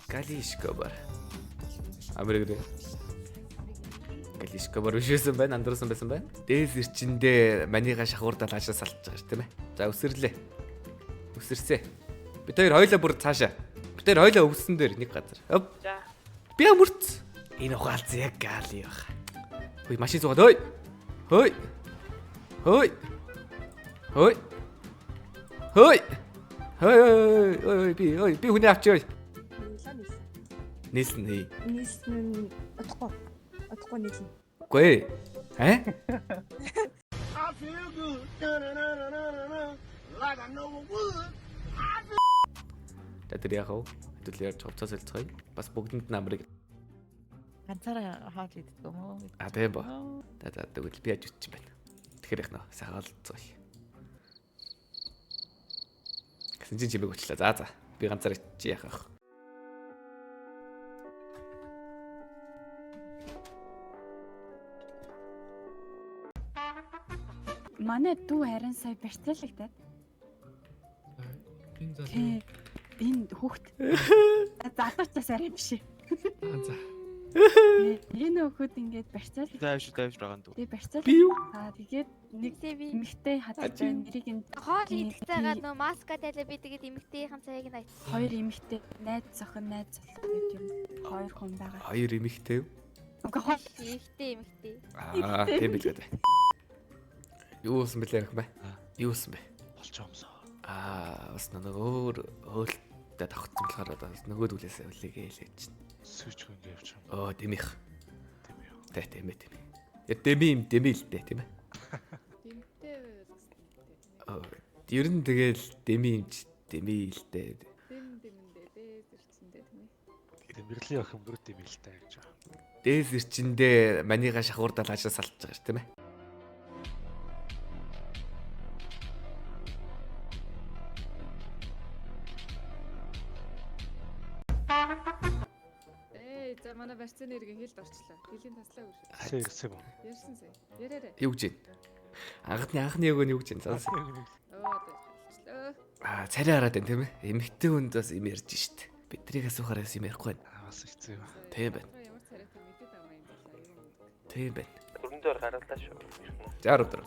Галишкобар. Америк рүү. Галишкобар биш байсан байна, андуурсан байсан байна. Дээс эрчиндээ маныга шахуурдаа лаашаа салж байгаа ш, тийм ээ. За өсөрлөө. Өсөрсөө. Бид хоёр хоёлаа бүр цаашаа. Бид хоёр хоёлаа өвсөн дээр нэг газар. Оп. За. Би амөрц. Энэ ухаалц яг гали байх. Хөөе машин суугаад хөөе. Хөөе. Хөөе. Хөөе. Хөөе. Хөөе. Ой би ой би хүний авч ой. Нийлээ нийлсэн. Нийлсэн хий. Нийлсэн нь удахгүй. Удахгүй нийлнэ. Үгүй ээ. Э? I feel good. Da-na-na-na-na-na. Like I know I would. За тэр яах вэ? Хэдүүл ярьж хувцас солилцгоё. Бас бүгдэнд нь амрыг. Ганцаараа хоол иддэг юм уу? А тийм ба. За за тэгвэл би аж үтчих байна. Тэгэхээр яах нэ? Сайхан олцгоё. Гэсэн чинь чимээг очлаа. За за. Би ганцаараа чи яах вэ? Манай дүү харин сая барьцаалагдаад. Энэ залуу. Тий. Энэ хүүхд. Залуучаас арай биш. Аа за. Тий. Энэ хүүхэд ингээд барьцаалаг. Дайвш дайвш байгаа дүү. Тий барьцаалаг. Би юу? Аа тэгээд нэг Би эмэгтэй хадгалж байна. Нэрийг нь хоол Тий. идэх цагаад нөө маска тайлаа би тэгээд эмэгтэйхэн цаяг нь хоёр эмэгтэй найз зохин найз залуу гэдэг юм. Хоёр хүн байгаа. Хоёр эмэгтэй юу? Үгүй хоол эмэгтэй эмэгтэй. Аа тийм билээ дээ. Юу болсон бэлээ юм бэ? Юу болсон бэ? Болчоомсоо. Аа бас нэг өөр хөөлтэй давхцсан болохоор одоо бас нөгөөдгүүлээсээ үлээгээ л гэж чинь. Сүүчгүй ингэ явчих юм. Оо дэмих. Тийм юу. Тэ тийм ээ тийм ээ. Я дэми юм дэми л дээ тийм ээ. Дэмтэй байвал гэсэн. Оо, ер нь тэгэл дэми юмч дэми л дээ. Дэм дэмэндээ дээс эрчэндээ тийм ээ. Тэгээд мэрлийн охин бүр тийм л та гэж байгаа. Дээс эрчиндээ маныга шахуурдаа лаашаа салж байгаа ш тийм ээ. Эй, за манай барьцааны иргэн хэлд орчлоо. Хэлийн таслаа шүү. Сая ирсэн юм уу? Ярьсан сая. Яриарай. Юу гэж юм? Анхны анхны юу гэнэ юу гэж юм? Сонс. Оо, болчлоо. Аа царай хараад байна тийм ээ. Эмэгтэй хүнд бас юм ярьж шít. Бидрийг асуухаар бас юм ярихгүй байна. Аа бас хэцүү юм. Тийм байна. Ямар царайтай мэдээд байгаа юм залаа юу юм. Тийм байна. Дөрөв дээр гаргалаа шүү. 60 өдөр.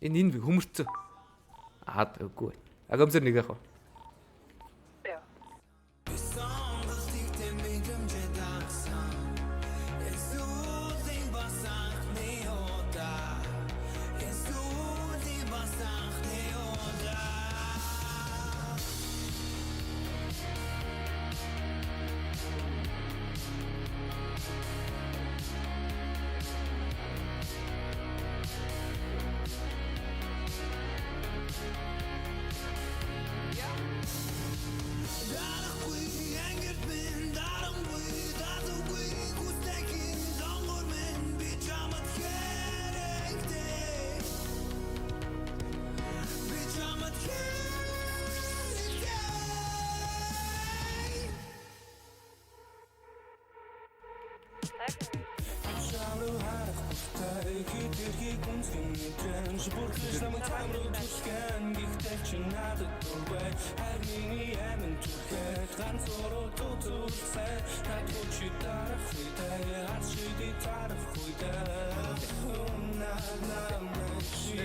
Энэ энэ хөмөрцөө. Аа үгүй. Агамсар нэг яах вэ?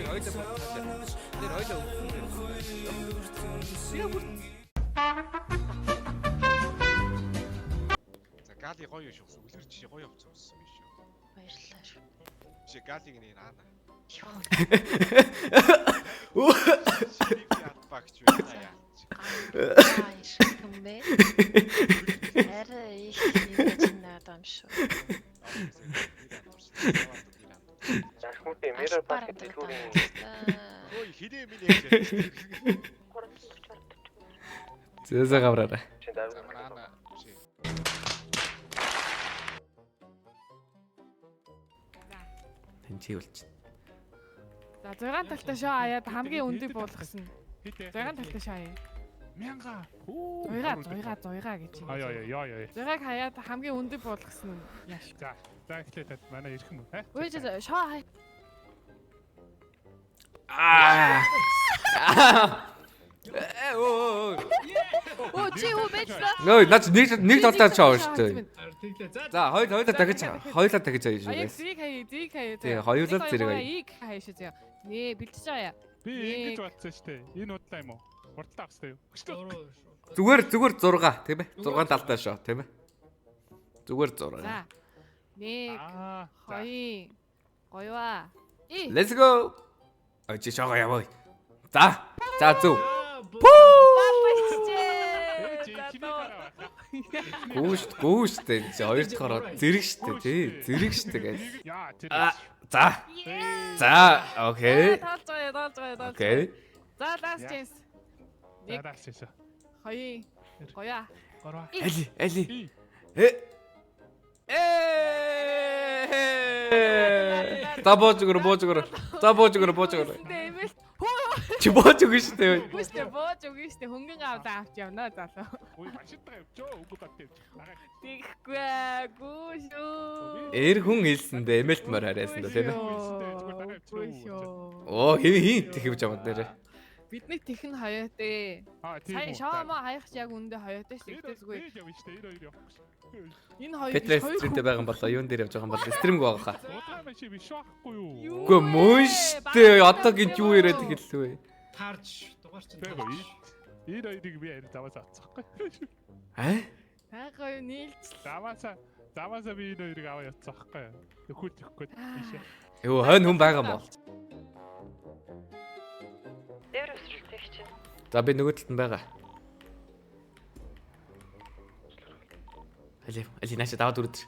Тэр ойлоо бүр. Тэр ойлоо өвсөн. Би бүр За Гали гоё шүү. Үлгэр жишээ гоё явцсан юм биш үү? Баярлалаа шүү. Биш Галиг нэг аана. Йоо. Багч байна яа. Аа, юм бэ? Арай их ингэж надад юм шүү. Ашгүйтэй Mirror Park дэлгүүрийн Ой хинээ минь яаж 340 40. Зөөсөө гавраарай. За манай Ана биш. Тэн чи болчих. За 6 талтай шоо аяад хамгийн өндөг буулгасан. Хитэ. 6 талтай шоо аяа. Мянга. 6 6 6 гэж. Ай ай ай ай ай. 6-ыг хаяад хамгийн өндөг буулгасан нь яаш. За. За эхлээд тат манай ирэх юм уу? Хэ? Үгүй чи шоо хай. Аа. Э оо. Өө чи юу бэжлээ? Нөө наач нэг нэг талдаа чаа шүү дээ. Тэглээ. За. За хоёр хоёулаа дахиж хоёулаа дахиж хаяа шүү Аяг дээ. зэрэг хаяа, зэрэг хаяа. Тий, хоёулаа зэрэг хаяа. Ийг хаяа шүү зөө. Нэ бэлтэж байгаа яа. Би Нэг. ингэж бодсон шүү дээ. Энэ удлаа юм уу? Хурдлаа авах хэрэгтэй юу? Зүгээр зүгээр 6 тийм ээ. 6 талдаа шоо тийм ээ. Зүгээр 6. За. 1 Аа. за. 2 3 И. Let's go. Ой чи шоогоо яваа. За. За зөв. Э, чи чиний хараа байх. Гүүшт гүүшт энэ чи хоёр дахь ороо зэрэг штэ тий. Зэрэг штэ гэж. Яа тэр. А за. За окей. Таалж байгаа, таалж байгаа, таалж. Окей. За last chance. 1 Дараас шээ. 2 3 3. Али али. И. Э. Э. За бууж өгөр бууж өгөр. За бууж өгөр бууж өгөр. Дэмэл. Чи бууж өгнө штэ. Үгүй штэ бууж өгнө штэ хөнгөн авлаа авч явна залуу. Үй машинтайгаа явчихоо. Үгүй бат явчих. Дараа. Тэгхгүй ээ, гүү шүү. Эр хүн хэлсэндээ эмэлтмөр харьяасан да тийм ээ. Үгүй шүү. Оо хин хин тэгвж аваад нэрэ. Бидний техэн хоёотой. Аа тийм Сая үү. шомо хаях ч яг үндэ хоёотой шүү. Тэгтээ зүгээр Ээж явна шүү дээ. 92 явахгүй шүү. энэ хоёр Петрес стрим дээр байгаа юм болоо юун дээр явж байгаа юм бол стрим байгаа хаа. Удлаа машин биш байхгүй юу? Үгүй мөн штэ одоо гинт юу яриад эхэллээ вэ? Таарч дугаар чинь. Тэгүй. 92-ыг би харин заваас авчихгүй. Аа? Та гоё нийлж. Заваасаа заваасаа би 92-ыг аваа явчихгүй. Нөхөл төхөхгүй тийшээ. Йоо хойно хүн байгаа мó. Дээр өсрэлтэх чинь. За би нөгөө талд нь байгаа. Али али наашаа даваад үрдэр.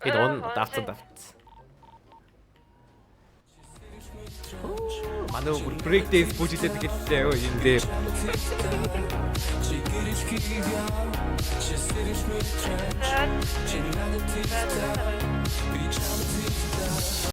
Эд он давцсан давцсан. Манай бүр брейк дэнс бүжиглээд эхэллээ өө энэ дээр. За.